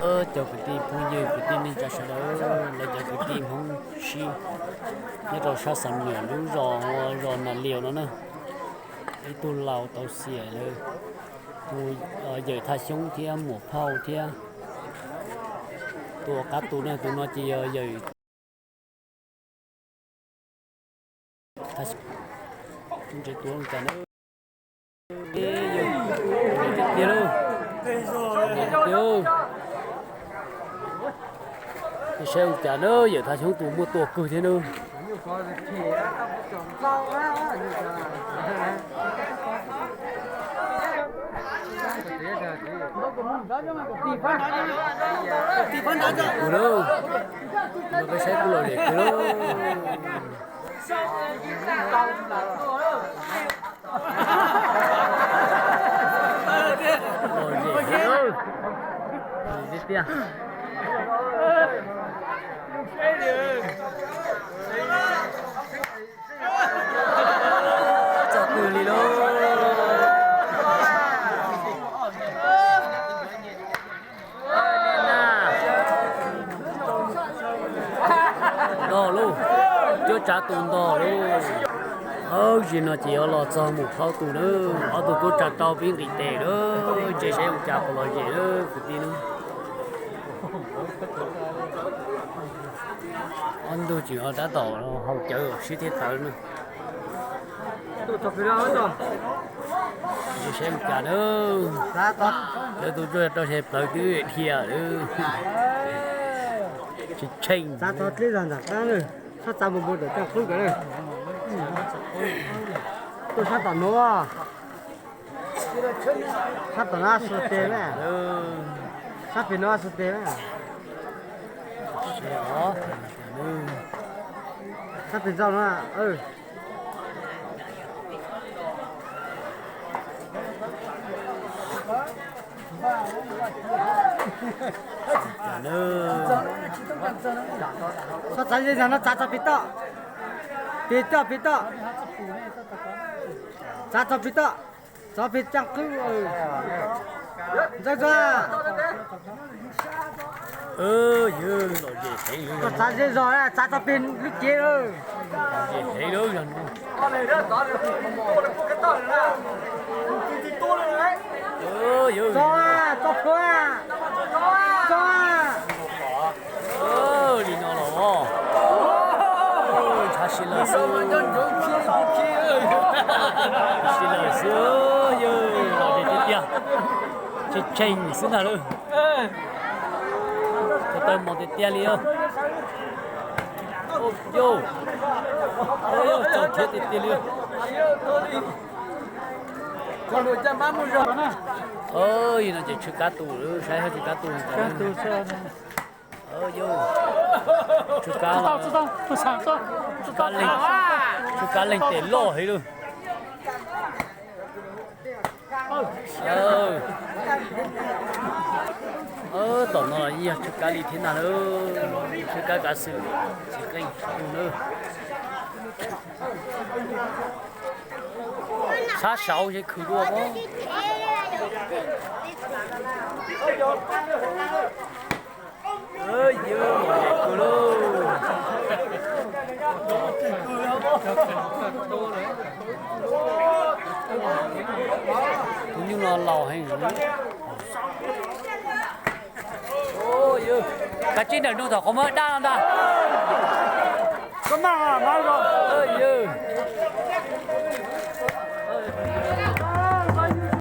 Cov kwv tij phooj ywg kwv tij neej tsa sawv daws, lawv cov kwv tij Hmoob Sib nyob rau sab Xam Nuam lub zos, zos Nas Lios no na. Ib tug laus tau xiam lawm, tus yawm Thaj Xyoob thiab Muam Phauj thiab. Tus qab tus na, tus no ces yog yawm Thaj Xyoob. Ntses tua cas na, tiag tiag lauj. Saib ua cas na, yawm Thaj Xyoob tus muaj tua kawg thiab na. Ua lawm, no peb saib kuj lom zem kawg lauj. Lom zem heev, lom zem tiag tiag. Txog twg li lauj? Ntog lauj, cuab tsav tus ntog lauj. Ob zig no ces yuav los txog mus plaub tus na, ob tug cuab tsav rau pib nqis tes lawm, ntse saib ua cas puas lom zem lawm kwv tij na. Ob ntug tseem ho tab tom haus cawv sib thiab tawv na. Ntse saib ua cas na. Lawv tus tuaj rau xyov plawv twb dhia lawm. Tsis tsheej. Sab tom ntawm Txaj Qwb kawg na. Tuaj sab tom nuav. Sab tom no su tes na. Sab pem no su tes na. Sab pem zog no. Txav ze zog no, txav txog pem toj, pem toj, pem toj, txav txog pem toj, txog pem Txaj Qwb. Ntxawg txog. Yog lom zem heev, txav ze zog, txav txog pem lub cev lawm. Lom zem heev lawm yog no. Txog, txog pluav, txog. Li no los, ntshav si lawm xwb, si lawm xwb, yog lom zem tiag tiag, tseem tsheej xwb ntag lauj. Ko taw mos tiag tiag li os. Yog, txaus thiab tiag tiag li. Yog no ces tshwj kab tus, saib tshwj kab tus. Yog, tshwj kab, tshwj kab leej tes loj heev lauj. Tom no los yeej yog tshwj kab li thiab ntag lauj, tshwj kab kav xwm tsis qeej tus na. Sab saud ces khwv dua pob. Tus nyuj no laus heev. Kav tsij ntawm nroog thaum qhov muag daj no ntag. Koj maj, maj.